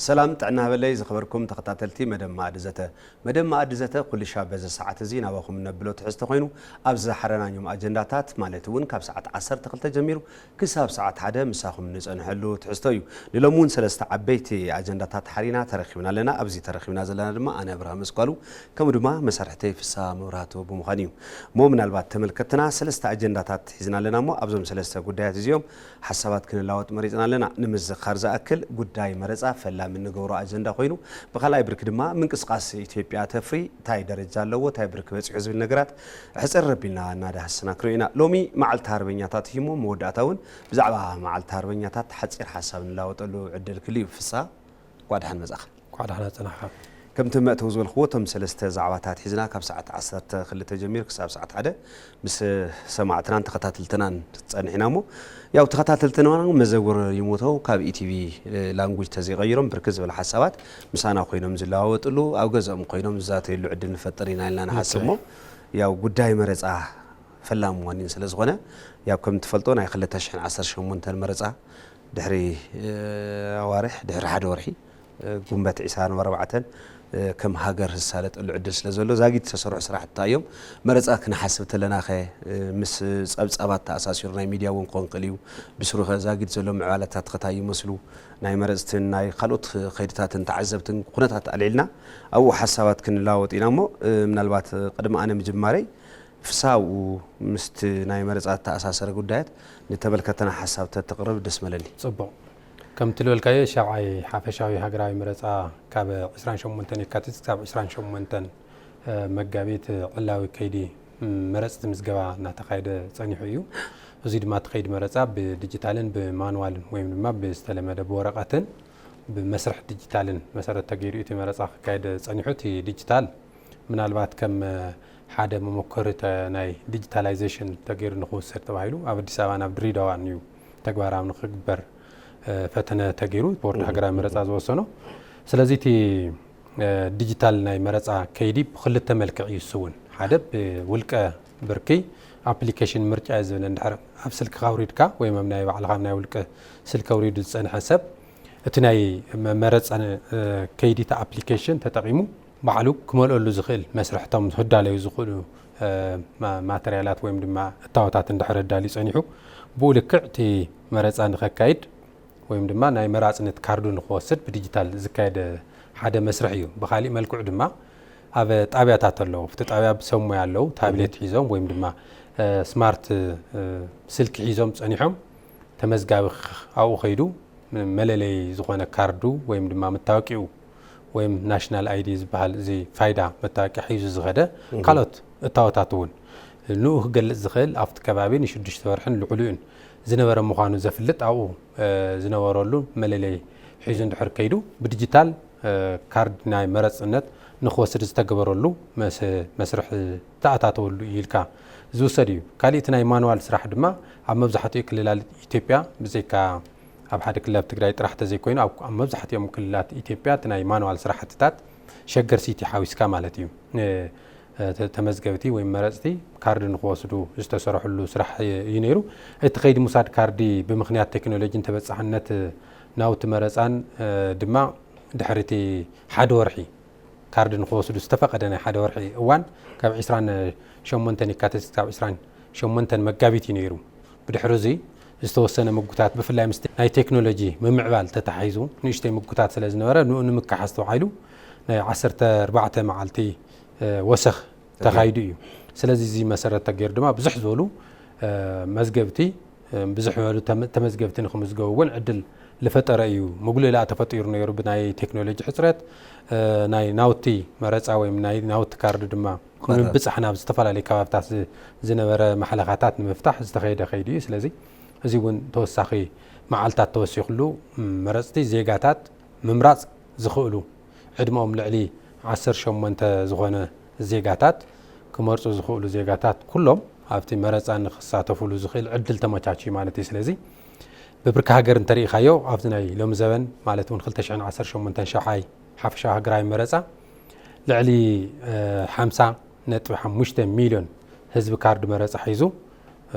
ሰላም ጥዕና በለይ ዝኸበርኩም ተኸታተልቲ መደብ መኣዲ ዘተ። መደብ መኣዲ ዘተ ኩልሻ በዚ ሰዓት እዚ ናባኹም እነብሎ ትሕዝቶ ኮይኑ፣ ኣብ ዝሓረናዮም ኣጀንዳታት ማለት እውን ካብ ሰዓት ዓሰርተ ክልተ ጀሚሩ ክሳብ ሰዓት ሓደ ምሳኹም ንጸንሐሉ ትሕዝቶ እዩ። ንሎሚ እውን ሰለስተ ዓበይቲ ኣጀንዳታት ሓሪና ተረኺብና ኣለና። ኣብዚ ተረኺብና ዘለና ድማ ኣነ ኣብርሃም መስኳሉ፣ ከምኡ ድማ መሳርሕተይ ፍሳ መብራህቱ ብምዃን እዩ። እሞ ምናልባት ተመልከትና ሰለስተ ኣጀንዳታት ሒዝና ኣለና እሞ ኣብዞም ሰለስተ ጉዳያት እዚኦም ሓሳባት ክንላወጥ መሪጽና ኣለና። ንምዝኻር ዝኣክል ጉዳይ መረጻ ፈላሚ እንገብሮ ኣጀንዳ ኮይኑ፣ ብኻልኣይ ብርኪ ድማ ምንቅስቃስ ኢትዮጵያ ተፍሪ እንታይ ደረጃ ኣለዎ፣ እንታይ ብርኪ በጺሑ ዝብል ነገራት ሕጽር ረቢልና እናዳህስና ክንሪኦ ኢና። ሎሚ መዓልቲ ሃርበኛታት እዩ እሞ መወዳእታ እውን ብዛዕባ መዓልቲ ሃርበኛታት ሓጺር ሓሳብ ንላወጠሉ ዕድል ክልዩ። ፍሳ፣ እንኳዕ ደሓን መጻኻ። እንኳዕ ደሓን ጸናሕካ። ከምቲ መእተዊ ዝበልክዎ እቶም ሰለስተ ዛዕባታት ሒዝና ካብ ሰዓት ዓሰርተ ክልተ ጀሚሩ ክሳብ ሰዓት ሓደ ምስ ሰማዕትናን ተኸታተልትናን ጸኒሕና እሞ፣ ያው ተኸታተልትና መዘውር ይሞተው ካብ ኢቲቪ ላንጉጅ ተዘይቀይሮም ብርክት ዝበለ ሓሳባት ምሳና ኮይኖም ዝለዋወጥሉ፣ ኣብ ገዛኦም ኮይኖም ዝዛተይሉ ዕድል ንፈጥር ኢና ኢልና ንሓስብ እሞ፣ ያው ጉዳይ መረጻ ፈላሚ ዋኒን ስለ ዝኾነ፣ ያው ከም ትፈልጦ ናይ ክልተ ሽሕን ዓሰርተ ሸሞንተን መረጻ ድሕሪ ኣዋርሕ፣ ድሕሪ ሓደ ወርሒ፣ ጉንበት ዒስራን ኣርባዕተን ከም ሃገር ዝሳለጠሉ ዕድል ስለ ዘሎ፣ ዛጊድ ዝተሰርሑ ስራሕቲ እዮም። መረጻ ክንሓስብ ተለናኸ ምስ ጸብጻባት ተኣሳሲሩ ናይ ሚድያ እውን ክኾን ክእል እዩ። ብስሩኸ ዛጊድ ዘሎ ምዕባለታት ኸታይ ይመስሉ፣ ናይ መረጽትን ናይ ካልኦት ኸይድታትን ተዓዘብትን ኩነታት ኣልዒልና ኣብኡ ሓሳባት ክንለዋወጥ ኢና እሞ፣ ምናልባት ቅድሚ ኣነ ምጅማረይ ፍስሃ ኣብኡ ምስቲ ናይ መረጻ ዝተኣሳሰረ ጉዳያት ንተመልከተና ሓሳብ ተተቕርብ ደስ መለኒ። ጽቡቕ። ከምቲ ዝበልካዮ ሻብዓይ ሓፈሻዊ ሃገራዊ መረጻ ካብ ዕስራን ሸሞንተን የካቲት ክሳብ ዕስራን ሸሞንተን መጋቢት ዕላዊ ከይዲ መረጽቲ ምዝገባ እናተኻየደ ጸኒሑ እዩ። እዚ ድማ እቲ ከይዲ መረጻ ብዲጂታልን ብማኑዋልን ወይም ድማ ብዝተለመደ ብወረቐትን ብመስርሕ ዲጂታልን መሰረት ተገይሩ እቲ መረጻ ክካየድ ጸኒሑ። እቲ ዲጂታል ምናልባት ከም ሓደ መመኮሪ ናይ ዲጂታላይዜሽን ተገይሩ ንክውሰድ ተባሂሉ ኣብ ኣዲስ ኣበባ ናብ ድሬዳዋ እዩ ተግባራዊ ንክግበር ፈተነ ተገይሩ ቦርድ ሃገራዊ መረፃ ዝወሰኖ። ስለዚ እቲ ዲጂታል ናይ መረፃ ከይዲ ብክልተ መልክዕ እዩ ዝስውን። ሓደ ብውልቀ ብርኪ ኣፕሊኬሽን ምርጫ እዩ ዝብል። እንድሕር ኣብ ስልክኻ ኣውሪድካ ወይም ኣብ ናይ ባዕልኻ ኣብ ናይ ውልቀ ስልኪ ኣውሪዱ ዝፀንሐ ሰብ እቲ ናይ መረፃ ከይዲ እቲ ኣፕሊኬሽን ተጠቒሙ ባዕሉ ክመልአሉ ዝኽእል መስርሕ እቶም ህዳለዩ ዝኽእሉ ማተርያላት ወይም ድማ እታወታት እንድሕር ኣዳልዩ ጸኒሑ ብኡ ልክዕ እቲ መረጻ ንኸካይድ ወይም ድማ ናይ መራጽነት ካርዱ ንኽወስድ ብዲጂታል ዝካየድ ሓደ መስርሕ እዩ። ብኻሊእ መልክዑ ድማ ኣብ ጣብያታት ኣለዉ። ኣብቲ ጣብያ ብሰብ ሞያ ኣለዉ። ታብሌት ሒዞም ወይም ድማ ስማርት ስልኪ ሒዞም ጸኒሖም ተመዝጋቢ ኣብኡ ከይዱ መለለይ ዝኾነ ካርዱ ወይም ድማ መታወቂኡ ወይም ናሽናል ኣይዲ ዝበሃል እዚ ፋይዳ መታወቂያ ሒዙ ዝኸደ ካልኦት እታወታት እውን ንኡ ክገልጽ ዝኽእል ኣብቲ ከባቢ ንሽዱሽተ ወርሕን ልዕሊኡን ዝነበረ ምዃኑ ዘፍልጥ ኣብኡ ዝነበረሉ መለለይ ሒዙ እንድሕር ከይዱ ብዲጂታል ካርድ ናይ መረጽነት ንክወስድ ዝተገበረሉ መስርሒ ተኣታተወሉ እዩ ኢልካ ዝውሰድ እዩ። ካሊእ እቲ ናይ ማንዋል ስራሕ ድማ ኣብ መብዛሕትኡ ክልላት ኢትዮጵያ ብዘይካ ኣብ ሓደ ክልል ኣብ ትግራይ ጥራሕ ተዘይኮይኑ ኣብ መብዛሕትኦም ክልላት ኢትዮጵያ እቲ ናይ ማንዋል ስራሕትታት ሸገር ሲቲ ሓዊስካ ማለት እዩ። ተመዝገብቲ ወይ መረፅቲ ካርድ ንክወስዱ ዝተሰርሕሉ ስራሕ እዩ ነይሩ። እቲ ከይዲ ምውሳድ ካርዲ ብምክንያት ቴክኖሎጂን ተበፃሕነት ናውቲ መረፃን ድማ ድሕሪ እቲ ሓደ ወርሒ ካርድ ንክወስዱ ዝተፈቐደ ናይ ሓደ ወርሒ እዋን ካብ ዕስራን ሸሞንተን የካቲት ካብ ዕስራን ሸሞንተን መጋቢት እዩ ነይሩ። ብድሕሪ እዚ ዝተወሰነ ምጉታት ብፍላይ ምስ ናይ ቴክኖሎጂ ምምዕባል ተታሒዙ ንእሽተይ ምጉታት ስለ ዝነበረ ንኡ ንምክሓስ ተባሂሉ ናይ ዓሰርተ ኣርባዕተ መዓልቲ ወሰኽ ተኻይዱ እዩ። ስለዚ እዚ መሰረት ተገይሩ ድማ ብዙሕ ዝበሉ መዝገብቲ ብዙሕ ዝበሉ ተመዝገብቲ ንክምዝገቡ እውን ዕድል ዝፈጠረ እዩ። ምጉልላእ ተፈጢሩ ነይሩ ብናይ ቴክኖሎጂ ሕፅረት ናይ ናውቲ መረፃ ወይም ናይ ናውቲ ካርድ ድማ ምብፃሕ ናብ ዝተፈላለዩ ከባብታት ዝነበረ ማሕለኻታት ንምፍታሕ ዝተኸየደ ከይዲ እዩ። ስለዚ እዚ እውን ተወሳኺ መዓልታት ተወሲኽሉ መረፅቲ ዜጋታት ምምራፅ ዝኽእሉ ዕድመኦም ልዕሊ ዓሰርተ ሸሞንተ ዝኾነ ዜጋታት ክመርፁ ዝኽእሉ ዜጋታት ኩሎም ኣብቲ መረፃ ንክሳተፉሉ ዝኽእል ዕድል ተመቻችዩ ማለት እዩ። ስለዚ ብብርኪ ሃገር እንተሪኢኻዮ ኣብዚ ናይ ሎሚ ዘበን ማለት እውን ክልተ ሽሕን ዓሰርተ ሸሞንተን ሻሓይ ሓፈሻዊ ሃገራዊ መረፃ ልዕሊ ሓምሳ ነጥቢ ሓሙሽተ ሚልዮን ህዝቢ ካርድ መረፃ ሒዙ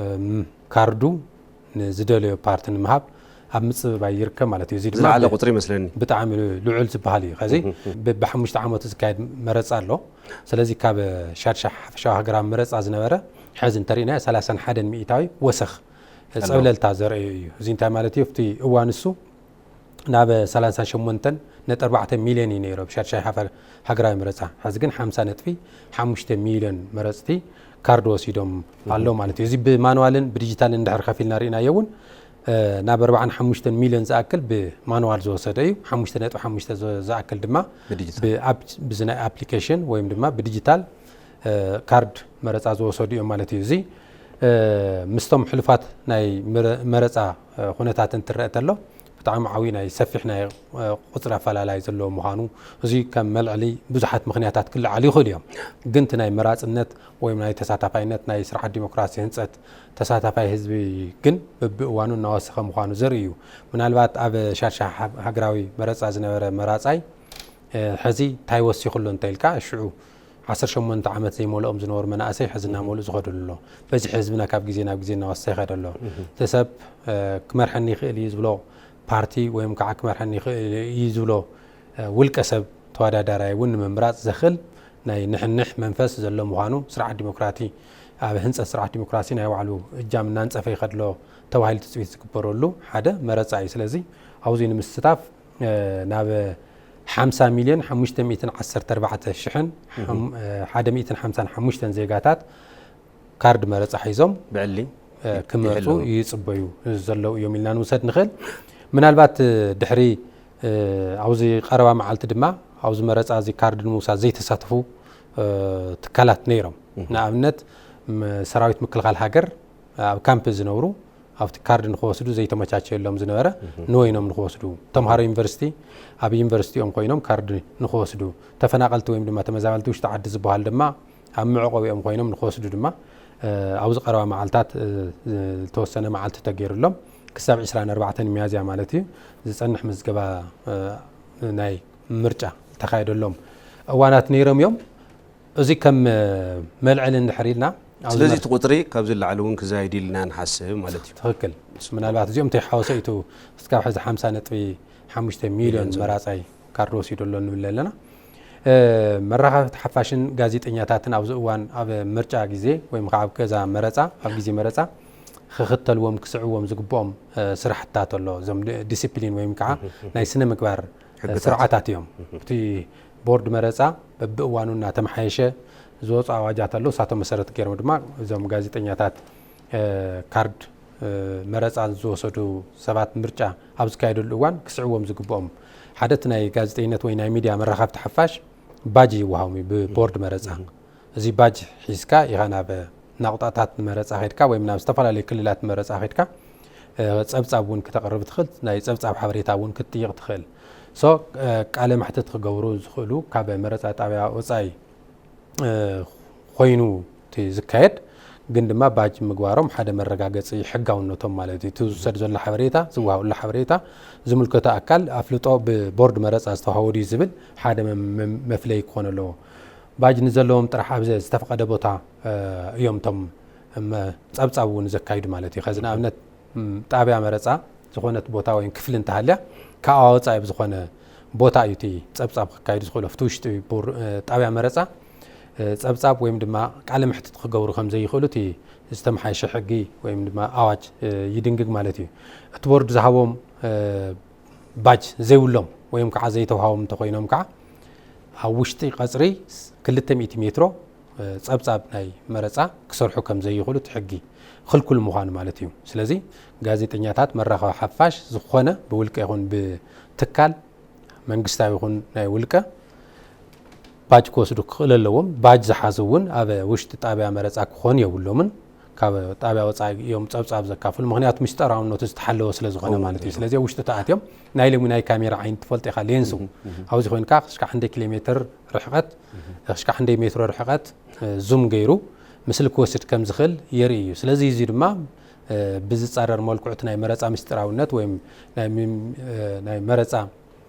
ካርዱ ንዝደለዮ ፓርቲ ንምሃብ ኣብ ምጽብባይ ይርከብ ማለት እዩ። እዚ ድማ ዝለዓለ ብ- ቁፅሪ ይመስለኒ። ብጣዕሚ ልዑል ዝበሃል እዩ። ከዚ ብ- ብሓሙሽተ ዓመቱ ዝካየድ መረፃ ኣሎ። ስለዚ ካብ ሻድሻይ ሓፈሻዊ ሃገራዊ መረፃ ዝነበረ፣ ሕዚ እንተሪእናዮ ሰላሳን ሓደን ሚእታዊ ወሰኽ ጸብለልታ ዘርእዩ እዩ። እዚ እንታይ ማለት እዩ? ኣብቲ እዋን እሱ ናብ ሰላሳን ሸሞንተን ነጥቢ ኣርባዕተ ሚልዮን እዩ ነይሩ፣ ኣብ ሻድሻይ ሓፈ- ሃገራዊ መረፃ። ሕዚ ግን ሓምሳ ነጥቢ ሓሙሽተ ሚልዮን መረፅቲ ካርድ ወሲዶም ኣሎ ማለት እዩ። እዚ ብማንዋልን ብዲጂታልን እንድሕር ከፊልና ርኢናዮ እውን፣ እ፣ ናብ ኣርባዓን ሓሙሽተን ሚልዮን ዝኣክል ብማንዋል ዝወሰደ እዩ። ሓሙሽተ ነጥቢ ሓሙሽተ ዝ- ዝኣክል ድማ ብዲጂታል። ብኣፕ- ብዚ ናይ ኣፕሊኬሽን ወይም ድማ ብዲጂታል፣ እ፣ ካርድ መረፃ ዝወሰዱ እዮም ማለት እዩ። እዚ፣ እ፣ ምስቶም ሕሉፋት ናይ መረ- መረፃ፣ እ፣ ኩነታት እንትረአ ተሎ ብጣዕሚ ዓብዪ ናይ ሰፊሕ ናይ፣ እ፣ ቁፅሪ ኣፈላላይ ዘለዎ ምዃኑ፣ እዚ ከም መልዕሊ ብዙሓት ምኽንያታት ክለዓሉ ይኽእሉ እዮም። ግን እቲ ናይ መራፅነት ወይም ናይ ተሳታፋይነት ናይ ስርዓት ዲሞክራሲ ህንፀት ተሳታፋይ ህዝቢ ግን በብእዋኑ እናወሰኸ ምዃኑ ዘርኢ እዩ። ምናልባት ኣብ ሻድሻይ ሃ- ሃገራዊ መረፃ ዝነበረ መራፃይ፣ እ፣ ሕዚ እንታይ ወሲኹ ኣሎ እንተኢልካ፣ ሽዑ ዓሰርተ ሸሞንተ ዓመት ዘይመልኦም ዝነበሩ መናእሰይ ሕዚ እናመልኡ ዝኸድሉ ኣሎ። በዚ ህዝብና ካብ ግዜ ናብ ግዜ እናወሰኸ ይኸድ ኣሎ። እቲ ሰብ፣ እ፣ ክመርሐኒ ይኽእል እዩ ዝብሎ ፓርቲ ወይም ከዓ ክመርሐኒ ይኽእል እዩ ዝብሎ፣ እ፣ ውልቀ ሰብ ተወዳዳራይ እውን ንምምራፅ ዘኽእል ናይ ንሕንሕ መንፈስ ዘሎ ምዃኑ፣ ስርዓት ዲሞክራሲ ኣብ ህንፀት ስርዓት ዲሞክራሲ ናይ ባዕሉ እጃም እናንፀፈ ይኸድሎ ተባሂሉ ትፅቢት ዝግበረሉ ሓደ መረፃ እዩ። ስለዚ ኣብዚ ንምስታፍ፣ እ፣ ናብ ሓምሳ ሚልዮን ሓሙሽተ ሚእትን ዓሰርተ ኣርባዕተ ሽሕን ሓም- እ፣ ሓደ ሚእትን ሓምሳን ሓሙሽተን ዜጋታት ካርድ መረፃ ሒዞም ብዕሊ እ፣ ክመርፁ ይሕልው። ይፅበዩ ዘለዉ እዮም ኢልና ንውሰድ ንኽእል። ምናልባት፣ እ፣ ድሕሪ፣ እ፣ ኣብዚ ቀረባ መዓልቲ ድማ ኣብዚ መረፃ እዚ ካርድ ንምውሳድ ዘይተሳተፉ፣ እ፣ ትካላት ነይሮም። ንኣብነት ም- ሰራዊት ምክልኻል ሃገር ኣብ ካምፕ ዝነብሩ ኣብቲ ካርድ ንክወስዱ ዘይተመቻቸየሎም ዝነበረ ንወይኖም ንክወስዱ፣ ተምሃሮ ዩኒቨርሲቲ ኣብ ዩኒቨርሲቲኦም ኮይኖም ካርድ ንክወስዱ፣ ተፈናቐልቲ ወይም ድማ ተመዛበልቲ ውሽጢ ዓዲ ዝበሃል ድማ ኣብ መዕቆቢኦም ኮይኖም ንክወስዱ ድማ፣ እ፣ ኣብዚ ቀረባ መዓልታት፣ እ፣ ዝተወሰነ መዓልቲ ተገይሩሎም ክሳብ ዕስራን ኣርባዕተን ሚያዝያ ማለት እዩ ዝጸንሕ ምዝገባ፣ እ፣ ናይ ምርጫ ዝተኻየደሎም እዋናት ነይሮም እዮም። እዚ ከም፣ እ፣ መልዕሊ እንድሕር ኢልና ኣብዚ ስለዚ መር- እቲ ቁፅሪ ካብዚ ላዕሊ እውን ክዛይድ ኢልና ንሓስብ ማለት እዩ። ትኽክል። ምናልባት እዚኦም እንተይሓወሰ እዩ እቲ እስካብ ሕዚ ሓምሳ ነጥቢ ሓሙሽተ ሚልዮን መራፃይ ካርድ ወሲዱ ኣሎ ንብል ኣለና። እ፣ መራኸብቲ ሓፋሽን ጋዜጠኛታትን ኣብዚ እዋን ኣብ ምርጫ ግዜ ወይም ከዓ ኣብ ገዛ መረፃ፣ ኣብ ግዜ መረፃ ክኽተልዎም ክስዕዎም ዝግብኦም፣ እ፣ ስራሕትታት ኣሎ። እዞም ዲ- ዲሲፕሊን ወይም ከዓ ናይ ስነ ምግባር፣ እ፣ ሕግታት። ስርዓታት እዮም። እቲ ቦርድ መረፃ በብእዋኑ እናተመሓየሸ ዝወፁ ኣዋጃት ኣለዉ። እሳቶም መሰረት ገይሮም ድማ እዞም ጋዜጠኛታት፣ እ፣ ካርድ፣ እ፣ መረፃ ዝወሰዱ ሰባት ምርጫ ኣብ ዝካየደሉ እዋን ክስዕዎም ዝግብኦም ሓደ እቲ ናይ ጋዜጠኝነት ወይ ናይ ሚድያ መራኸብቲ ሓፋሽ ባጅ ይወሃቦም እዩ ብቦርድ መረፃ። እዚ ባጅ ሒዝካ ኢኻ ናብ ናቑጣታት ንመረፃ ኸድካ ወይም ናብ ዝተፈላለዩ ክልላት ንመረፃ ኸድካ፣ እ፣ ፀብፃብ እውን ክተቕርብ ትኽእል፣ ናይ ፀብፃብ ሓበሬታ እውን ክትጥይቕ ትኽእል። ሶ፣ እ፣ ቃለ መሕትት ክገብሩ ዝኽእሉ ካብ መረፃ ጣብያ ወፃኢ፣ እ፣ ኮይኑ እቲ ዝካየድ ግን ድማ ባጅ ምግባሮም ሓደ መረጋገፂ ሕጋውነቶም ማለት እዩ። እቲ ዝውሰድ ዘሎ ሓበሬታ፣ ዝወሃበሉ ሓበሬታ ዝምልከቶ ኣካል ኣፍልጦ ብቦርድ መረፃ ዝተዋሃቦ ድዩ ዝብል ሓደ መ- መ- መፍለይ ክኾን ኣለዎ። ባጅ ንዘለዎም ጥራሕ ኣብ ዘ- ዝተፈቐደ ቦታ፣ እ፣ እዮም እቶም መ- ፀብፃብ እውን ዘካይዱ ማለት እዩ። ከዚ ንኣብነት፣ ም፣ ጣብያ መረፃ ዝኾነት ቦታ ወይ ክፍሊ እንተሃልያ፣ ካብኣ ወፃኢ ኣብ ዝኾነ ቦታ እዩ እቲ ፀብፃብ ክካየድ ዝኽእሎ። ኣብቲ ውሽጢ ቦር- እ፣ ጣብያ መረፃ፣ እ፣ ፀብፃብ ወይም ድማ ቃለ መሕትት ክገብሩ ከም ዘይኽእሉ እቲ ዝተመሓየሸ ሕጊ ወይም ድማ ኣዋጅ፣ እ፣ ይድንግግ ማለት እዩ። እቲ ቦርድ ዝሃቦም፣ እ፣ ባጅ ዘይብሎም ወይም ከዓ ዘይተዋሃቦም እንተኾይኖም ከዓ ኣብ ውሽጢ ቀፅሪ ክልተ ሚእቲ ሜትሮ፣ እ፣ ፀብፃብ ናይ መረፃ ክሰርሑ ከም ዘይኽእሉ እቲ ሕጊ ክልኩል ምዃኑ ማለት እዩ። ስለዚ ጋዜጠኛታት፣ መራኸቢ ሓፋሽ ዝኾነ ብውልቀ ይኹን ብትካል መንግስታዊ ይኹን ናይ ውልቀ ባጅ ክወስዱ ክኽእሉ ኣለዎም። ባጅ ዝሓዙ እውን ኣብ ውሽጢ ጣብያ መረፃ ክኾኑ የብሎምን። ካብ ጣብያ ወፃኢ እዮም ፀብፃብ ዘካፍሉ፣ ምኽንያቱ ምስጢራውነቱ ዝተሓለወ ስለ ዝኾነ ማለት እዩ። ስለዚ ኣብ ውሽጢ ተኣትዮም ናይ ሎሚ ናይ ካሜራ ዓይነት ትፈልጦ ኢኻ፣ ሌንሱ ኣብዚ ኮይንካ ክሽካ ክንደይ ኪሎ ሜትር ርሕቐት፣ ክሽካ ክንደይ ሜትሮ ርሕቐት፣ እ፣ ዙም ገይሩ ምስሊ ክወስድ ከም ዝኽእል የርኢ እዩ። ስለዚ እዚ ድማ፣ እ፣ ብዝፃረር መልክዑ እቲ ናይ መረፃ ምስጢራውነት ወይም ናይ ሚ- እ፣ ናይ መረፃ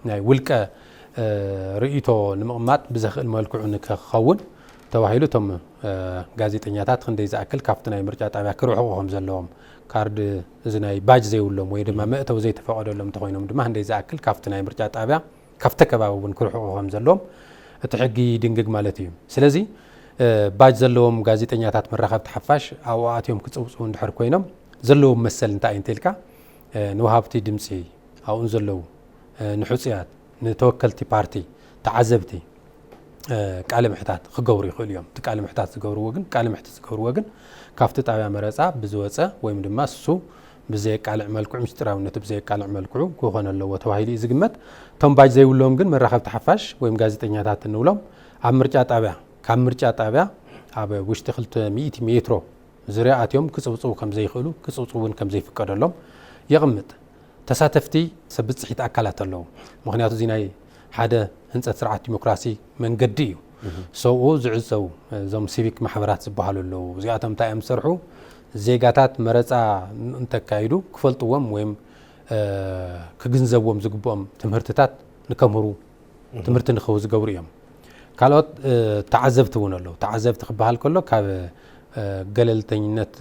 ናይ ውልቀ፣ እ፣ ርእይቶ ንምቕማጥ ብዘኽእል መልክዑ ንክኸውን ተባሂሉ እቶም ጋዜጠኛታት ክንደይ ዝኣክል ካብቲ ናይ ምርጫ ጣብያ ክርሕቑ ከም ዘለዎም፣ ካርድ፣ እዚ ናይ ባጅ ዘይብሎም ወይ ድማ መእተዊ ዘይተፈቐደሎም እንተኾይኖም ድማ ክንደይ ዝኣክል ካብቲ ናይ ምርጫ ጣብያ፣ ካብቲ ከባቢ እውን ክርሕቑ ከም ዘለዎም እቲ ሕጊ ይድንግግ ማለት እዩ። ስለዚ ባጅ ዘለዎም ጋዜጠኛታት መራኸብቲ ሓፋሽ ኣብኡ ኣትዮም ክፅውፅው እንድሕር ኮይኖም፣ ዘለዎም መሰል እንታይ እዩ እንተኢልካ፣ ንወሃብቲ ድምፂ ኣብኡ ዘለዉ፣ ንሕፁያት፣ ንተወከልቲ ፓርቲ፣ ተዓዘብቲ ቃለ ምሕታት ክገብሩ ይኽእሉ እዮም። እቲ ቃለ ምሕታት ዝገብርዎ ግን፣ ቃለ ምሕትት ዝገብርዎ ግን ካብቲ ጣብያ መረፃ ብዝወፀ ወይም ድማ እሱ ብዘየቃልዕ መልክዑ፣ ምስጢራውነቱ ብዘየቃልዕ መልክዑ ክኾን ኣለዎ ተባሂሉ እዩ ዝግመት። እቶም ባጅ ዘይብሎም ግን መራኸብቲ ሓፋሽ ወይም ጋዜጠኛታት እንብሎም ኣብ ምርጫ ጣብያ፣ ካብ ምርጫ ጣብያ ኣብ ውሽጢ ክልተ ሚእቲ ሜትሮ ዙርያ ኣትዮም ክጽውጽው ከም ዘይኽእሉ፣ ክጽውጽው እውን ከም ዘይፍቀደሎም የቕምጥ። ተሳተፍቲ ሰብ ብጽሒት ኣካላት ኣለዉ። ምኽንያቱ እዚ ናይ ሓደ ህንጸት ስርዓት ዲሞክራሲ መንገዲ እዩ። ሰብኡ ዝዕዘቡ እዞም ሲቪክ ማሕበራት ዝበሃሉ ኣለዉ። እዚኣቶም እንታይ እዮም ዝሰርሑ? ዜጋታት መረጻ እንተካይዱ ክፈልጥዎም ወይም ክግንዘብዎም ዝግብኦም ትምህርትታት ንከምህሩ፣ ትምህርቲ ንክህቡ ዝገብሩ እዮም። ካልኦት ተዓዘብቲ እውን ኣለዉ። ተዓዘብቲ ክበሃል ከሎ ካብ ገለልተኝነት፣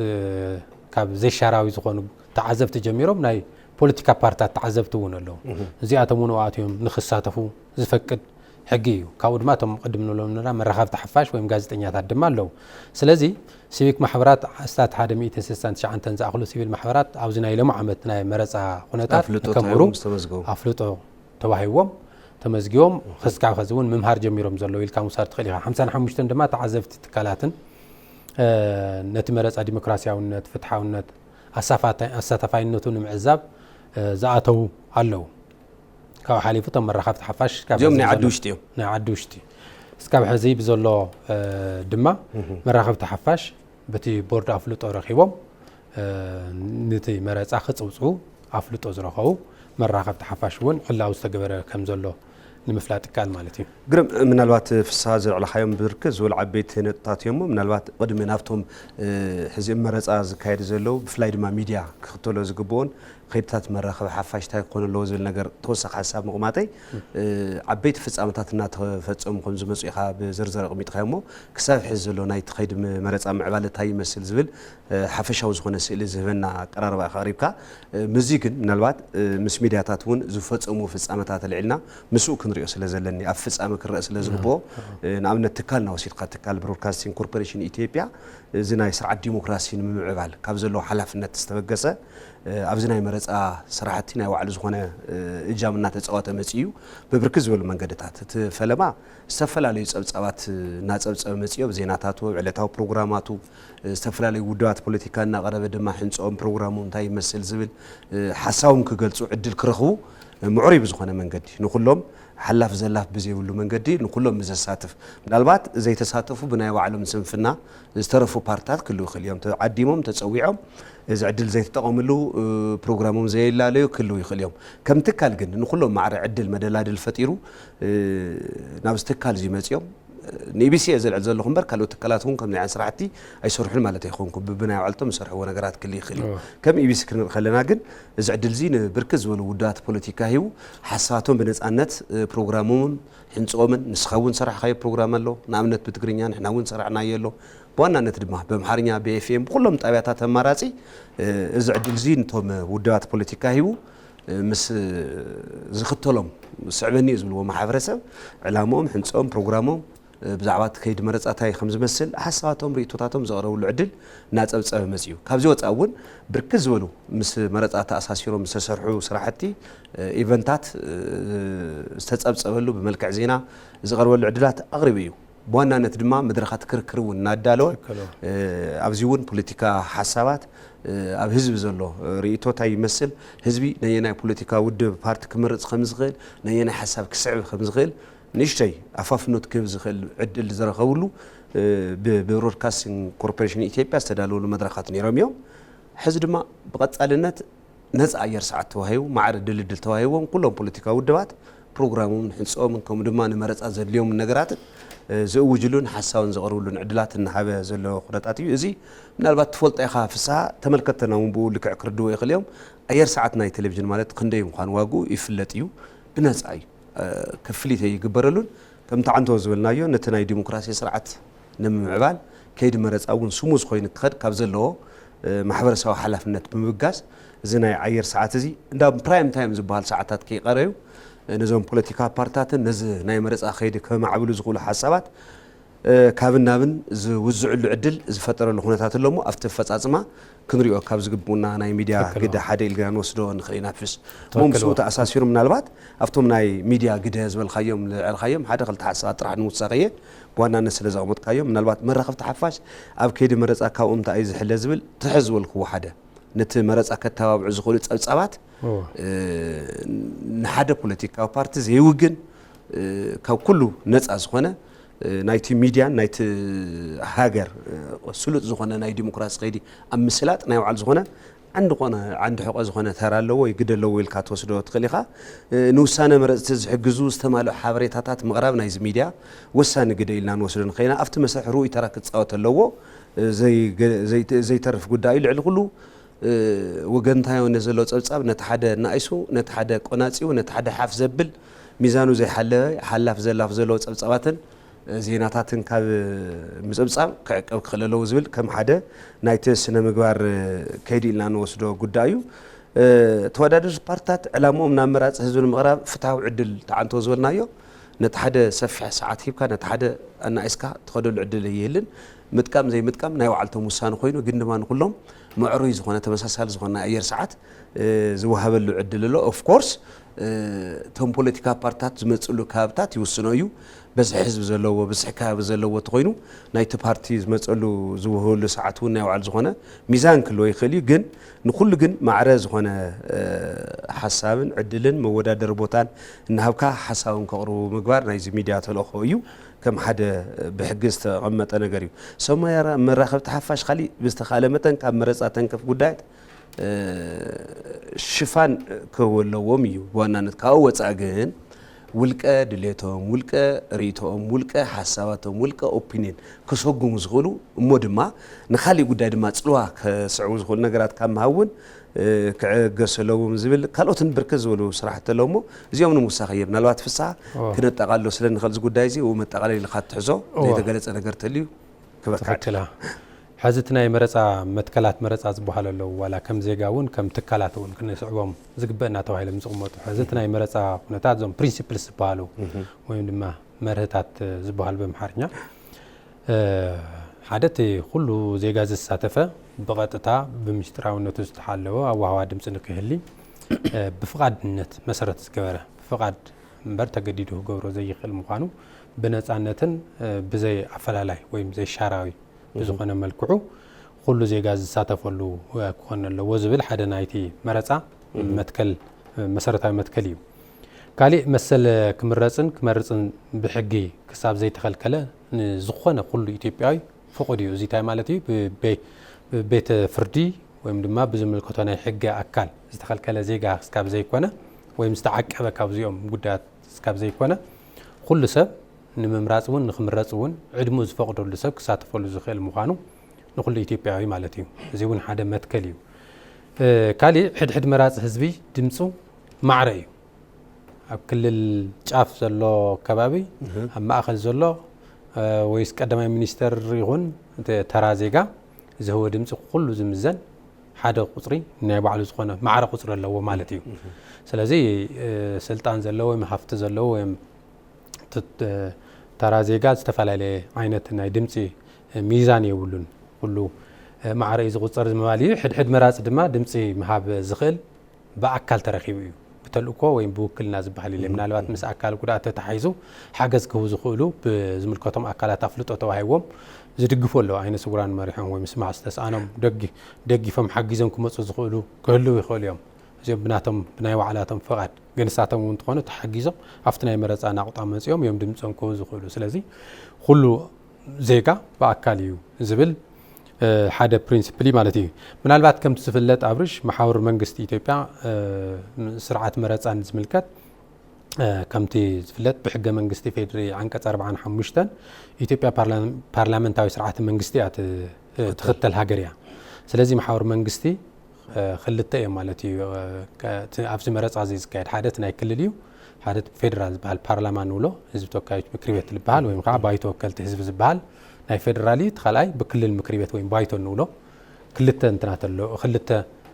ካብ ዘይሻራዊ ዝኾኑ ተዓዘብቲ ጀሚሮም ናይ ፖለቲካ ፓርትታት ተዓዘብቲ እውን ኣለዉ። እዚኣቶም እውን ኣብኡ ኣትዮም ንክሳተፉ ዝፈቅድ ሕጊ እዩ። ካብኡ ድማ እቶም ቅድም ንብሎም ዘለና መራኸብቲ ሓፋሽ ወይም ጋዜጠኛታት ድማ ኣለዉ። ስለዚ ሲቪክ ማሕበራት ኣስታት ሓደ ሚእትን ስሳን ትሽዓተን ዝኣኽሉ ሲቪል ማሕበራት ኣብዚ ናይ ሎሚ ዓመት ናይ መረፃ ኩነታት ኣፍልጦ ንከምህሩ ተዋሂቦም ዝተመዝገቡ። ኣፍልጦ ተዋሂቦም ተመዝጊቦም ክስካብ ኸዚ እውን ምምሃር ጀሚሮም ዘለዉ ኢልካ ምውሳድ ትኽእል ኢኻ። ሓምሳን ሓሙሽተን ድማ ተዓዘብቲ ትካላትን ነቲ መረፃ ዲሞክራሲያውነት፣ ፍትሓውነት፣ ኣሳፋታ-፣ ኣሳታፋይነቱ ንምዕዛብ ዝኣተዉ ኣለዉ። ካብኡ ሓሊፉ እቶም መራኸብቲ ሓፋሽ ካብ እዚኦም ሕዚ ናይ ዓዲ ብዘሎ ውሽጢ እዮም። ናይ ዓዲ ውሽጢ እስካብ ሕዚ ብዘሎ ድማ መራኸብቲ ሓፋሽ በቲ ቦርድ ኣፍልጦ ረኺቦም ነቲ መረፃ ክፅውፅዉ ኣፍልጦ ዝረኸቡ መራኸብቲ ሓፋሽ እውን ዕላዊ ዝተገበረ ከም ዘሎ ንምፍላጥ ይከኣል ማለት እዩ። ግርም፣ ምናልባት ፍስሃ ዘልዕልኻዮም ብርክት ዝበሉ ዓበይቲ ነጥብታት እዮም። ምናልባት ቅድሚ ናብቶም ሕዚ መረፃ ዝካየዱ ዘለዉ ብፍላይ ድማ ሚድያ ክኽተሎ ዝግብኦን ከይድታት መራኸቢ ሓፋሽ እንታይ ክኾኑ ኣለዎ ዝብል ነገር ተወሳኺ ሓሳብ ምቕማጠይ፣ ዓበይቲ ፍፃመታት እናተፈፀሙ ከም ዝመፁ ኢኻ ብዝርዝር ኣቕሚጥኻዮ እሞ ክሳብ ሕዚ ዘሎ ናይቲ ከይዲ መረፃ ምዕባለ እንታይ ይመስል ዝብል ሓፈሻዊ ዝኾነ ስእሊ ዝህበና ኣቀራርባ ኢኻ ኣቕሪብካ። ምስዚ ግን ምናልባት ምስ ሚድያታት እውን ዝፈፀሙ ፍፃመታት ኣልዒልና ምስኡ ክንሪኦ ስለ ዘለኒ ኣብ ፍፃመ ክረአ ስለ ዝግብኦ፣ ንኣብነት ትካልና ወሲድካ ትካል ብሮድካስቲንግ ኮርፖሬሽን ኢትዮጵያ እዚ ናይ ስርዓት ዲሞክራሲ ንምምዕባል ካብ ዘለዎ ሓላፍነት ዝተበገሰ ኣብዚ ናይ መረፃ ስራሕቲ ናይ ባዕሉ ዝኾነ እጃም እናተፃወተ መፂኡ እዩ። ብብርክት ዝበሉ መንገድታት እቲ ፈለማ ዝተፈላለዩ ፀብፃባት እናፀብፀበ መፂኦ፣ ዜናታቱ፣ ዕለታዊ ፕሮግራማቱ፣ ዝተፈላለዩ ውድባት ፖለቲካ እናቐረበ ድማ ሕንፅኦም ፕሮግራሞም እንታይ ይመስል ዝብል ሓሳቦም ክገልፁ ዕድል ክረኽቡ ምዕሩይ ብዝኾነ መንገዲ ንኩሎም ሓላፍ ዘላፍ ብዘይብሉ መንገዲ ንኩሎም ብዘሳትፍ፣ ምናልባት ዘይተሳተፉ ብናይ ባዕሎም ስንፍና ዝተረፉ ፓርትታት ክህልዉ ይኽእሉ እዮም። ተዓዲሞም ተፀዊዖም እዚ ዕድል ዘይተጠቐምሉ ፕሮግራሞም ዘየላለዩ ክህልዉ ይኽእሉ እዮም። ከም ትካል ግን ንኩሎም ማዕረ ዕድል መደላድል ፈጢሩ ናብዚ ትካል እዚ መፂኦም ንኢቢሲ እየ ዘልዕል ዘለኹ እምበር ካልኦት ትካላት እውን ከምዚ ዓይነት ስራሕቲ ኣይሰርሑን ማለት ኣይኮንኩ። ብብናይ ባዕልቶም ዝሰርሕዎ ነገራት ክህሉ ይኽእል እዩ። ከም ኢቢሲ ክንርኢ ከለና ግን እዚ ዕድል እዚ ንብርክት ዝበሉ ውድባት ፖለቲካ ሂቡ ሓሳባቶም ብነፃነት ፕሮግራሞምን ሕንፅኦምን ንስኻ እውን ሰራሕካዮ ፕሮግራም ኣሎ። ንኣብነት ብትግርኛ ንሕና እውን ሰራሕናዮ ኣሎ። ብዋናነት ድማ ብኣምሓርኛ ብኤፍኤም ብኩሎም ጣብያታት ኣማራፂ እዚ ዕድል እዚ ነቶም ውድባት ፖለቲካ ሂቡ ምስ ዝኽተሎም ስዕበኒ እዩ ዝብልዎ ማሕበረሰብ ዕላምኦም፣ ሕንፅኦም፣ ፕሮግራሞም ብዛዕባ እቲ ከይዲ መረፃ እንታይ ከም ዝመስል ሓሳባቶም ርእቶታቶም ዘቕረብሉ ዕድል እናፀብፀበ መፅኡ። ካብዚ ወፃኢ እውን ብርክት ዝበሉ ምስ መረፃ ተኣሳሲሮም ዝተሰርሑ ስራሕቲ ኢቨንታት ዝተፀብፀበሉ ብመልክዕ ዜና ዝቐርበሉ ዕድላት ኣቕሪቡ እዩ። ብዋናነት ድማ መድረኻት ክርክር እውን እናዳለወ ኣብዚ እውን ፖለቲካ ሓሳባት ኣብ ህዝቢ ዘሎ ርእይቶ እንታይ ይመስል፣ ህዝቢ ነየናይ ፖለቲካ ውድብ ፓርቲ ክመርፅ ከም ዝኽእል፣ ነየናይ ሓሳብ ክስዕብ ከም ዝኽእል ንእሽተይ ኣፋፍኖት ክህብ ዝኽእል ዕድል ዝረኸብሉ ብብሮድካስቲንግ ኮርፖሬሽን ኢትዮጵያ ዝተዳለወሉ መድረኻት ነይሮም እዮም። ሕዚ ድማ ብቐፃልነት ነፃ ኣየር ሰዓት ተዋሂቡ፣ ማዕረ ድልድል ተዋሂቦም ኩሎም ፖለቲካዊ ውድባት ፕሮግራሞምን ሕንፅኦምን ከምኡ ድማ ንመረፃ ዘድልዮም ነገራትን ዝእውጅሉን ሓሳብን ዘቕርብሉን ዕድላት እናሃበ ዘሎ ኩነታት እዩ። እዚ ምናልባት ትፈልጦ ኢኻ ፍስሃ፣ ተመልከትተና እውን ብኡ ልክዕ ክርድዎ ይኽእል እዮም። ኣየር ሰዓት ናይ ቴሌቪዥን ማለት ክንደይ ምዃኑ ዋግኡ ይፍለጥ እዩ፣ ብነፃ እዩ። ክፍሊት ኣይግበረሉን። ከምቲ ዓንቶ ዝበልናዮ ነቲ ናይ ዲሞክራሲ ስርዓት ንምምዕባል ከይዲ መረፃ እውን ስሙዝ ኮይኑ ክኸድ ካብ ዘለዎ ማሕበረሰባዊ ሓላፍነት ብምብጋስ፣ እዚ ናይ ኣየር ሰዓት እዚ እንዳ ፕራይም ታይም ዝበሃል ሰዓታት ከይቀረዩ፣ ነዞም ፖለቲካ ፓርትታትን ነዚ ናይ መረፃ ከይዲ ከማዕብሉ ዝኽእሉ ሓሳባት ካብን ናብን ዝውዝዕሉ ዕድል ዝፈጠረሉ ኩነታት ኣሎ እሞ፣ ኣብቲ ኣፈፃፅማ ክንሪኦ ካብ ዝግብኡና ናይ ሚድያ ግደ ሓደ ኢልና ንወስዶ ንኽእል ኢና። ፊስ እሞ ምስኡ ተኣሳሲሩ ምናልባት ኣብቶም ናይ ሚድያ ግደ ዝበልካዮም፣ ዝልዐልካዮም ሓደ ክልተ ሓሳባት ጥራሕ ንምውሳኸየ፣ ብዋናነት ስለ ዘቐመጥካዮም፣ ምናልባት መራኸብቲ ሓፋሽ ኣብ ከይዲ መረፃ ካብኦም እንታይ እዩ ዝሕለ ዝብል ትሕዝ ዝበልክዎ ሓደ፣ ነቲ መረፃ ከተባብዑ ዝኽእሉ ፀብፃባት ንሓደ ፖለቲካዊ ፓርቲ ዘይውግን፣ ካብ ኩሉ ነፃ ዝኾነ፣ ናይቲ ሚድያን ናይቲ ሃገር ስሉጥ ዝኾነ ናይ ዲሞክራሲ ከይዲ ኣብ ምስላጥ ናይ ባዕሉ ዝኾነ ዓንዲ ኾነ ዓንዲ ሕቆ ዝኾነ ተራ ኣለዎ ወይ ግደ ኣለዎ ኢልካ ትወስዶ ትኽእል ኢኻ። ንውሳነ መረፅቲ ዝሕግዙ ዝተማልኡ ሓበሬታታት ምቕራብ ናይዚ ሚድያ ወሳኒ ግደ ኢልና ንወስዶ ንኸይና፣ ኣብቲ መስርሕ ርኡይ ተራ ክፃወት ኣለዎ። ዘይተርፍ ጉዳይ እዩ። ልዕሊ ኩሉ ወገንታዊ ነዘሎ ፀብፃብ ነቲ ሓደ እናእሱ፣ ነቲ ሓደ ቆናፂኡ፣ ነቲ ሓደ ሓፍ ዘብል፣ ሚዛኑ ዘይሓለወ ሓላፍ ዘላፍ ዘለዎ ፀብፃባትን ዜናታትን ካብ ምፅብፃብ ክዕቀብ ክኽእል ኣለዎ ዝብል ከም ሓደ ናይቲ ስነ ምግባር ከይዲ ኢልና ንወስዶ ጉዳይ እዩ። ተወዳደርቲ ፓርትታት ዕላምኦም ናብ መራፂ ህዝቢ ንምቕራብ ፍትሃዊ ዕድል ተዓንቶ ዝበልናዮ፣ ነቲ ሓደ ሰፊሕ ሰዓት ሂብካ ነቲ ሓደ ኣናኢስካ ትኸደሉ ዕድል ይህልን። ምጥቃም ዘይምጥቃም ናይ ባዕልቶም ውሳነ ኮይኑ፣ ግን ድማ ንኩሎም ምዕሩይ ዝኾነ ተመሳሳሊ ዝኾነ ናይ ኣየር ሰዓት ዝወሃበሉ ዕድል ኣሎ። ኦፍኮርስ እቶም ፖለቲካ ፓርትታት ዝመፅሉ ከባብታት ይውስኖ እዩ። በዝሒ ህዝቢ ዘለዎ፣ ብዝሒ ከባቢ ዘለዎ እንተኾይኑ፣ ናይቲ ፓርቲ ዝመፀሉ ዝውህበሉ ሰዓት እውን ናይ ባዕሉ ዝኾነ ሚዛን ክህልዎ ይኽእል እዩ። ግን ንኩሉ ግን ማዕረ ዝኾነ ሓሳብን ዕድልን መወዳደሪ ቦታን እናሃብካ ሓሳቦም ከቕርቡ ምግባር ናይዚ ሚድያ ተልእኾ እዩ። ከም ሓደ ብሕጊ ዝተቐመጠ ነገር እዩ። ሰብ ሞያ መራኸብቲ ሓፋሽ ካሊእ ብዝተኻእለ መጠን ካብ መረፃ ተንከፍ ጉዳያት ሽፋን ክህቡ ኣለዎም እዩ ብዋናነት። ካብኡ ወፃኢ ግን ውልቀ ድሌቶም፣ ውልቀ ርእይቶኦም፣ ውልቀ ሓሳባቶም፣ ውልቀ ኦፒኒየን ከሰጉሙ ዝኽእሉ እሞ ድማ ንኻሊእ ጉዳይ ድማ ፅልዋ ከስዕቡ ዝኽእሉ ነገራት ካብ ምሃብ እውን ክዕገሱ ኣለዎም ዝብል ካልኦትን ብርክት ዝበሉ ስራሕቲ ኣለዉ እሞ እዚኦም ንምውሳኽ እየ። ምናልባት ፍስሓ ክነጠቓሎ ስለ ንኽእል እዚ ጉዳይ እዚ መጠቓለሊ ኢልካ ትሕዞ ዘይተገለፀ ነገር ተልዩ ክበካ። ትኽክል። ሕዚ እቲ ናይ መረፃ መትከላት መረፃ ዝበሃሉ ኣለዉ። ዋላ ከም ዜጋ እውን ከም ትካላት እውን ክንስዕቦም ዝግበእና ተባሂሎም ዝቕመጡ። ሕዚ እቲ ናይ መረፃ ኩነታት እዞም ፕሪንሲፕልስ ዝበሃሉ ወይም ድማ መርህታት ዝበሃሉ ብምሓርኛ ሓደ እቲ ኩሉ ዜጋ ዘሳተፈ ብቐጥታ ብምስጢራውነቱ ዝተሓለወ ኣዋህባ ድምፂ ንክህሊ ብፍቓድነት መሰረት ዝገበረ ብፍቓድ እምበር ተገዲዱ ክገብሮ ዘይኽእል ምዃኑ ብነፃነትን ብዘይ ኣፈላላይ ወይም ዘይሻራዊ ብዝኾነ መልክዑ ኩሉ ዜጋ ዝሳተፈሉ ክኾን ኣለዎ ዝብል ሓደ ናይቲ መረፃ መትከል መሰረታዊ መትከል እዩ። ካሊእ መሰል ክምረፅን ክመርፅን ብሕጊ ክሳብ ዘይተኸልከለ ንዝኾነ ኩሉ ኢትዮጵያዊ ፍቑድ እዩ። እዚ እንታይ ማለት እዩ? ብቤት ፍርዲ ወይም ድማ ብዝምልከቶ ናይ ሕጊ ኣካል ዝተኸልከለ ዜጋ እስካብ ዘይኮነ ወይም ዝተዓቀበ ካብዚኦም ጉዳያት እስካብ ዘይኮነ ኩሉ ሰብ ንምምራፅ እውን ንክምረፅ እውን ዕድሙ ዝፈቕደሉ ሰብ ክሳተፈሉ ዝኽእል ምዃኑ ንኩሉ ኢትዮጵያዊ ማለት እዩ። እዚ እውን ሓደ መትከል እዩ። ካሊእ ሕድሕድ መራፂ ህዝቢ ድምፁ ማዕረ እዩ። ኣብ ክልል ጫፍ ዘሎ ከባቢ ኣብ ማእኸል ዘሎ ወይስ ቀዳማይ ሚኒስተር ይኹን ተራ ዜጋ ዝህቦ ድምፂ ኩሉ ዝምዘን ሓደ ቁፅሪ ናይ ባዕሉ ዝኾነ ማዕረ ቁፅሪ ኣለዎ ማለት እዩ። ስለዚ ስልጣን ዘለዎ ወይም ሃፍቲ ዘለዎ ወይም ተራ ዜጋ ዝተፈላለየ ዓይነት ናይ ድምፂ ሚዛን የብሉን። ኩሉ ማዕረ እዩ ዝቑፀር ዝምባል እዩ። ሕድሕድ መራፂ ድማ ድምፂ ምሃብ ዝኽእል ብኣካል ተረኺቡ እዩ። ብተልእኮ ወይም ብውክልና ዝበሃል ኢለ ምናልባት ምስ ኣካል ጉድኣት ተተሓሒዙ ሓገዝ ክህቡ ዝኽእሉ ብዝምልከቶም ኣካላት ኣፍልጦ ተዋሂዎም ዝድግፉ ኣለዉ። ዓይነ ስውራን መሪሖም ወይ ምስማዕ ዝተስኣኖም ደጊ- ደጊፎም ሓጊዞም ክመፁ ዝኽእሉ ክህልዉ ይኽእሉ እዮም። እዚኦም ብናቶም ብናይ ባዕላቶም ፍቓድ ግን ንሳቶም እውን እንተኾኑ ተሓጊዞም ኣብቲ ናይ መረፃ ናቑጣ መፂኦም እዮም ድምፆም ክህቡ ዝኽእሉ። ስለዚ ኩሉ ዜጋ ብኣካል እዩ ዝብል ሓደ ፕሪንስፕል ማለት እዩ። ምናልባት ከምቲ ዝፍለጥ ኣብርሽ መሓውር መንግስቲ ኢትዮጵያ ስርዓት መረፃን ዝምልከት ከምቲ ዝፍለጥ ብሕገ መንግስቲ ፌድሪ ዓንቀፅ ኣርባዓን ሓሙሽተን ኢትዮጵያ ፓርላመንታዊ ስርዓተ መንግስቲ እያ ትኽተል ሃገር እያ። ስለዚ መሓውር መንግስቲ ክልተ እዮም ማለት እዩ። ኣብዚ መረፃ እዚ ዝካየድ ሓደ እቲ ናይ ክልል እዩ፣ ሓደ ፌደራል ዝበሃል ፓርላማ ንብሎ ህዝቢ ተወካዮች ምክር ቤት ዝበሃል ወይም ከዓ ባይቶ ወከልቲ ህዝቢ ዝበሃል ናይ ፌደራል እዩ፣ እቲ ካልኣይ ብክልል ምክሪ ቤት ወይም ባይቶ እንብሎ ክልተ እንትናት ኣሎ፣ ክልተ፣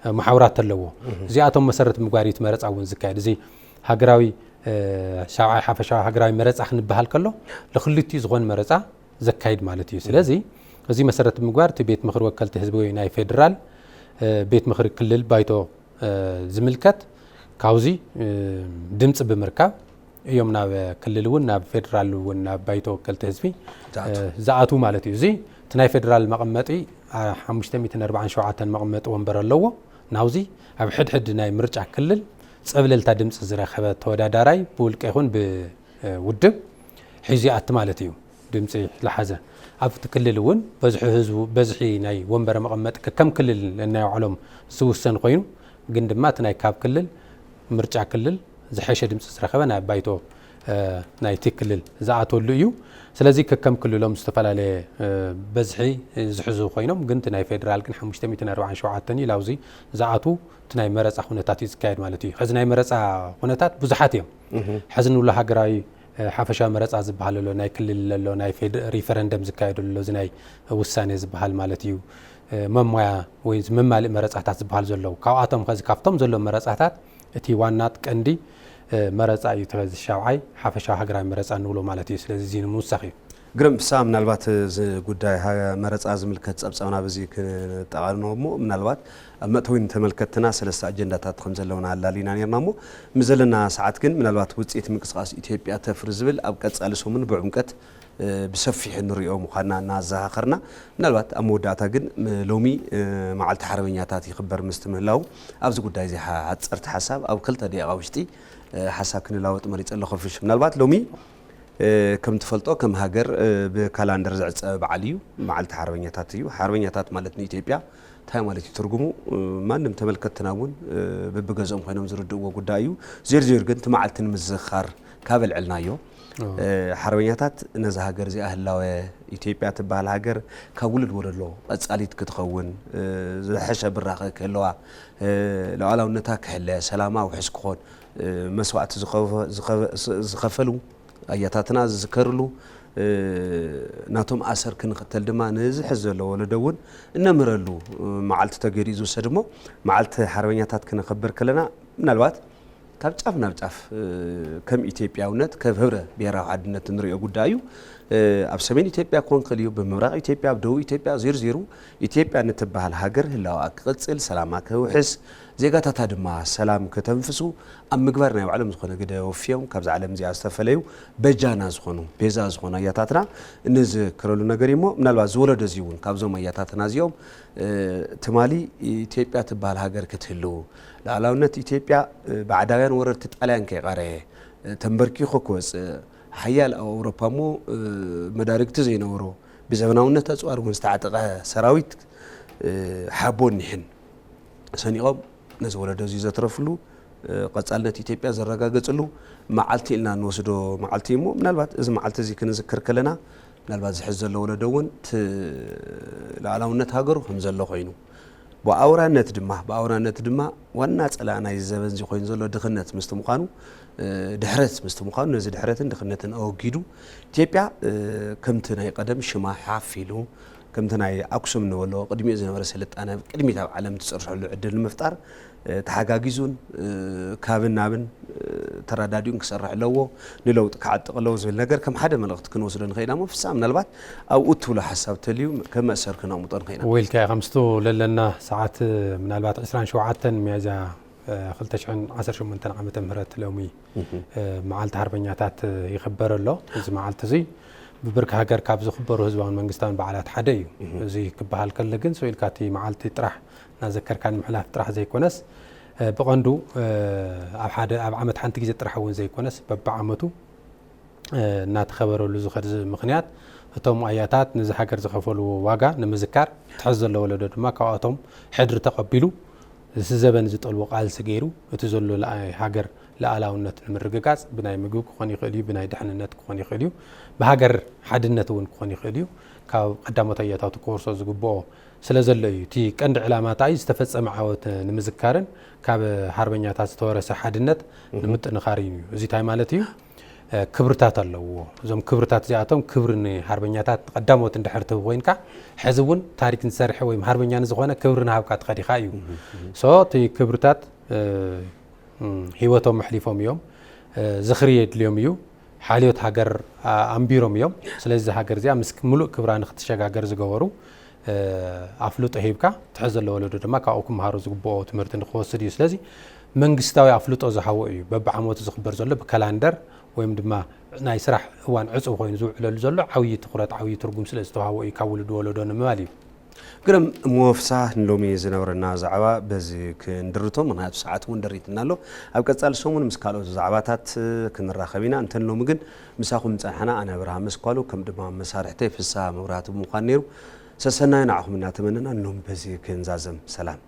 እ፣ መሓውራት ኣለዎ። እዚኣቶም መሰረት ምግባር እዩ እቲ መረፃ እውን ዝካየድ። እዚ ሃገራዊ፣ እ፣ ሻብዓይ ሓፈሻዊ ሃገራዊ መረፃ ክንበሃል ከሎ፣ ለክልቲኡ ዝኾን መረፃ ዘካይድ ማለት እዩ። ስለዚ፣ እዚ መሰረት ምግባር እቲ ቤት ምኽሪ ወከልቲ ህዝቢ ወይ ናይ ፌደራል፣ እ፣ ቤት ምኽሪ ክልል ባይቶ፣ እ፣ ዝምልከት ካብዚ፣ እ፣ ድምፂ ብምርካብ እዮም ናብ ክልል እውን ናብ ፌደራል እውን ናብ ባይቶ ወከልቲ ህዝቢ፣ ዝኣቱ። እ፣ ዝኣቱ ማለት እዩ። እዚ እቲ ናይ ፌደራል መቐመጢ፣ አ፣ ሓሙሽተ ሚእትን ኣርባዓን ሸውዓተን መቐመጢ ወንበር ኣለዎ። ናብዚ ኣብ ሕድሕድ ናይ ምርጫ ክልል ጸብለልታ ድምፂ ዝረኸበ ተወዳዳራይ ብውልቀ ይኹን ብውድብ ሒዙ ይኣቲ ማለት እዩ። ድምፂ ዝሓዘ ኣብቲ ክልል እውን በዝሒ ህዝቡ፣ በዝሒ ናይ ወንበረ መቐመጢ ከከም ክልል ነናይ ባዕሎም ዝውሰን ኮይኑ፣ ግን ድማ እቲ ናይ ካብ ክልል ምርጫ ክልል ዝሐሸ ድምፂ ዝረኸበ ናይ ባይቶ፣ እ፣ ናይቲ ክልል ዝኣተሉ እዩ። ስለዚ ከከም ክልሎም ዝተፈላለየ፣ እ፣ በዝሒ ዝሕዙ ኮይኖም፣ ግን እቲ ናይ ፌደራል ግን ሓሙሽተ ሚእትን ኣርባዓን ሸውዓተን እዩ። ላብዚ ዝኣቱ እቲ ናይ መረፃ ኩነታት እዩ ዝካየድ ማለት እዩ። ሕዚ ናይ መረፃ ኩነታት ብዙሓት እዮም። ሕዚ ንብሎ ሃገራዊ፣ እ፣ ሓፈሻዊ መረፃ ዝበሃል ኣሎ፣ ናይ ክልል ኣሎ፣ ናይ ፌደ-፣ ሪፈረንደም ዝካየደሉ ኣሎ፣ እዚ ናይ ውሳኔ ዝበሃል ማለት እዩ። እ፣ መሟያ ወይ መማልእ መረፃታት ዝበሃል ዘለዉ። ካብኣቶም ከዚ ካብቶም ዘሎ መረፃታት እቲ ዋና ቀንዲ፣ እ፣ መረፃ እዩ። እቲ ሻብዓይ ሓፈሻዊ ሃገራዊ መረፃ እንብሎ ማለት እዩ። ስለዚ እዚ ንምውሳኽ እዩ። ግርም ፍስሃ፣ ምናልባት እዚ ጉዳይ ሃ-፣ መረፃ ዝምልከት ጸብጻብና በዚ ክንጠቓልሎ እሞ፣ ምናልባት ኣብ መእተዊ ንተመልከትና ሰለስተ ኣጀንዳታት ከም ዘለውና ኣላሊና ነርና እሞ፣ ምስ ዘለና ሰዓት ግን ምናልባት ውጽኢት ምንቅስቓስ ኢትዮጵያ ተፍሪ ዝብል ኣብ ቀጻሊ ሰሙን ብዕምቀት፣ እ፣ ብሰፊሑ ንሪኦ ምዃንና እናዘኻኸርና፣ ምናልባት ኣብ መወዳእታ ግን፣ ም-፣ ሎሚ፣ እ፣ መዓልቲ ሓርበኛታት ይኽበር ምስቲ ምህላው፣ ኣብዚ ጉዳይ እዚ ሓ-፣ ሓጸርቲ ሓሳብ ኣብ ክልተ ደቂቓ ውሽጢ፣ እ፣ ሓሳብ ክንለዋወጥ መሪጸ ኣለኹ። ፍሽ፣ ምናልባት ሎሚ እ፣ ከም ትፈልጦ፣ ከም ሃገር፣ እ፣ ብካላንደር ዝዕጸ በዓል እዩ። መዓልቲ ሓርበኛታት እዩ። ሓርበኛታት ማለት ንኢትዮጵያ እንታይ ማለት እዩ ትርጉሙ? እ፣ ማንም ተመልከትትና እውን፣ እ፣ በብገዝኦም ኮይኖም ዝርድእዎ ጉዳይ እዩ። ዜርዜር ግን እቲ መዓልቲ ንምዝኽኻር ካብ ኣልዕልናዮ፣ ኦ። እ፣ ሓርበኛታት ነዛ ሃገር እዚኣ ህላወ ኢትዮጵያ ትበሃል ሃገር ካብ ውሉድ ወለዶ ቀጻሊት ክትኸውን፣ እ፣ ዝሐሸ ብራኸ ክህልዋ፣ እ፣ ሉዓላውነታ ክሕለ፣ ሰላማ ውሑስ ክኾን፣ እ፣ መስዋእቲ ዝኸፈ-፣ ዝኸፈ-፣ ዝኸፈሉ ኣያታትና ዝዝከርሉ፣ እ፣ ናቶም ኣሰር ክንኽተል ድማ ነዚ ሕዚ ዘሎ ወለዶ እውን እነምህረሉ፣ እ፣ መዓልቲ ተገይሩ እዩ ዝውሰድ እሞ፣ መዓልቲ ሓርበኛታት ክነኸብር ከለና፣ ምናልባት ካብ ጫፍ ናብ ጫፍ፣ እ፣ ከም ኢትዮጵያውነት፣ ከም ህብረ ብሄራዊ ሓድነት እንሪኦ ጉዳይ እዩ። እ፣ ኣብ ሰሜን ኢትዮጵያ ክኾን ክእል እዩ፣ ብምብራቕ ኢትዮጵያ፣ ኣብ ደቡብ ኢትዮጵያ፣ ዜርዜሩ ኢትዮጵያ ንትበሃል ሃገር ህላወኣ ክቕጽል፣ ሰላማ ክውሕስ፣ ዜጋታታ ድማ ሰላም ከተንፍሱ ኣብ ምግባር ናይ ባዕሎም ዝኾነ ግደ ወፍዮም ካብዛ ዓለም እዚኣ ዝተፈለዩ በጃና ዝኾኑ፣ ቤዛ ዝኾኑ ኣያታትና እንዝክረሉ ነገር እዩ እሞ፣ ምናልባት ዝወለዶ እዚ እውን ካብዞም ኣያታትና እዚኦም፣ እ፣ ትማሊ ኢትዮጵያ ትበሃል ሃገር ክትህልው፣ ሉዓላውነት ኢትዮጵያ፣ እ፣ ባዕዳውያን ወረርቲ ጣልያን ከይቐረየ፣ እ፣ ተንበርኪኹ ክወፅእ፣ ሓያል ኣብ ኣውሮፓ እሞ፣ እ፣ መዳርግቲ ዘይነበሮ፣ ብዘበናውነት ኣፅዋር እውን ዝተዓጠቐ ሰራዊት፣ እ፣ ሓቦ እኒሕን ሰኒቖም ነዚ ወለዶ እዚ ዘትረፍሉ፣ እ፣ ቀጻልነት ኢትዮጵያ ዘረጋገጽሉ መዓልቲ ኢልና እንወስዶ መዓልቲ እዩ እሞ፣ ምናልባት እዚ መዓልቲ እዚ ክንዝክር ከለና፣ ምናልባት ዝሕዝ ዘሎ ወለዶ እውን እቲ ሉዓላውነት ሃገሩ ከም ዘሎ ኮይኑ፣ ብኣውራነት ድማ፣ ብኣውራነት ድማ ዋና ጸላኢ ናይዚ ዘበን እዚ ኮይኑ ዘሎ ድኽነት ምስቲ ምዃኑ፣ እ፣ ድሕረት ምስቲ ምዃኑ፣ ነዚ ድሕረትን ድኽነትን ኣወጊዱ፣ ኢትዮጵያ፣ እ፣ ከምቲ ናይ ቀደም ሽማ ሓፍ ኢሉ፣ ከምቲ ናይ ኣክሱም እንበሎ ቅድሚኡ ዝነበረ ስልጣነ ቅድሚት ኣብ ዓለም ትጽርሐሉ ዕድል ንምፍጣር፣ እ፣ ተሓጋጊዙን፣ እ፣ ካብን ናብን፣ እ፣ ተረዳዲኡን ክሰርሕ ኣለዎ፣ ንለውጢ ክዓጥቕ ኣለዎ ዝብል ነገር ከም ሓደ መልእኽቲ ክንወስዶ ንኽእል ኢና። እሞ ፍስሃ፣ ምናልባት ኣብኡ እትብሎ ሓሳብ ተልዩ ከም መእሰር ክነቕምጦ ንኽእል ኢና። ወይልካ ከምስቱ ለለና ሰዓት ምናልባት ዕስራን ሸውዓተን ሚያዝያ እ፣ ክልተ ሽሕን ዓሰርተ ሸሞንተን ዓመተ ምህረት ሎሚ፣ እህ። እ፣ መዓልቲ ሓርበኛታት፣ እ፣ ይኽበር ኣሎ። እዚ መዓልቲ እዚ ብብርኪ ሃገር ካብ ዝኽበሩ ህዝባውን መንግስታውን በዓላት ሓደ እዩ። እህ። እዚ ክበሃል ከሎ ግን፣ ስቕ ኢልካ እቲ መዓልቲ ጥራሕ እናዘከርካ ንምሕላፍ ጥራሕ ዘይኮነስ፣ እ፣ ብቐንዱ፣ እ፣ ኣብ ሓደ፣ ኣብ ዓመት ሓንቲ ግዜ ጥራሕ እውን ዘይኮነስ፣ በብዓመቱ እ፣ እናተኸበረሉ ዝኸድ ዝ-፣ ምኽንያት፣ እቶም ኣያታት ነዚ ሃገር ዝኸፈልዎ ዋጋ ንምዝካር፣ እቲ ሕዚ ዘሎ ወለዶ ድማ ካብኣቶም ሕድሪ ተቐቢሉ፣ እዚ ዘበን ዝጠልቦ ቃልሲ ገይሩ፣ እቲ ዘሎ ለኣ-፣ ሃገር ልኣላውነት ንምርግጋጽ ብናይ ምግቢ ክኾን ይኽእል እዩ፣ ብናይ ድሕንነት ክኾን ይኽእል እዩ፣ ብሃገር ሓድነት እውን ክኾን ይኽእል እዩ። ካብ ቀዳሞት ኣያታቱ ክወርሶ ዝግብኦ ስለ ዘሎ እዩ። እቲ ቀንዲ ዕላማ እንታይ እዩ? ዝተፈጸመ ዓወት ንምዝካርን ካብ ሃርበኛታት ዝተወረሰ ሓድነት እህ። ንምጥንኻርን እዩ። እዚ እንታይ ማለት እዩ? ክብርታት ኣለዎ። እዞም ክብርታት እዚኣቶም ክብሪ ንሃርበኛታት ቀዳሞት እንድሕር ትህብ ኮይንካ፣ ሕዚ እውን ታሪክ ንሰርሐ ወይም ሃርበኛ ንዝኾነ ክብሪ ንሃብካ ትኸዲኻ እዩ። ሶ እቲ ክብርታት ህይወቶም ኣሕሊፎም እዮም። ዝኽሪ የድልዮም እዩ። ሓልዮት ሃገር ኣንቢሮም እዮም። ስለዚ ሃገር እዚኣ ምስ ሙሉእ ክብራ ንክትሸጋገር ዝገበሩ ኣፍልጦ ሂብካ፣ ትሕዚ ዘሎ ወለዶ ድማ ካብኡ ክመሃሩ ዝግብኦ ትምህርቲ ንክወስድ እዩ። ስለዚ መንግስታዊ ኣፍልጦ ዝሃቦ እዩ። በብዓመቱ ዝኽበር ዘሎ ብካላንደር ወይም ድማ ናይ ስራሕ እዋን ዕፁብ ኮይኑ ዝውዕለሉ ዘሎ ዓብዪ ትኹረት፣ ዓብዪ ትርጉም ስለ ዝተዋህቦ እዩ ካብ ውሉድ ወለዶ ንምባል እዩ። ግርም ሞፍሳ፣ ንሎሚ ዝነበረና ዛዕባ በዚ ክንድርቶ፣ ምክንያቱ ሰዓት እውን ደሪትና ኣሎ። ኣብ ቀፃሊ ሰሙን ምስ ካልኦት ዛዕባታት ክንራኸብ ኢና። እንተን ሎሚ ግን ምሳኹም ፀንሐና ኣነ ኣብርሃም መስኳሉ ከም ድማ መሳርሕተይ ፍሳ መብራህቲ ብምዃን ነይሩ። ሰሰናዩ ንዓኹም እናተመነና ንሎም በዚ ክንዛዘም ሰላም።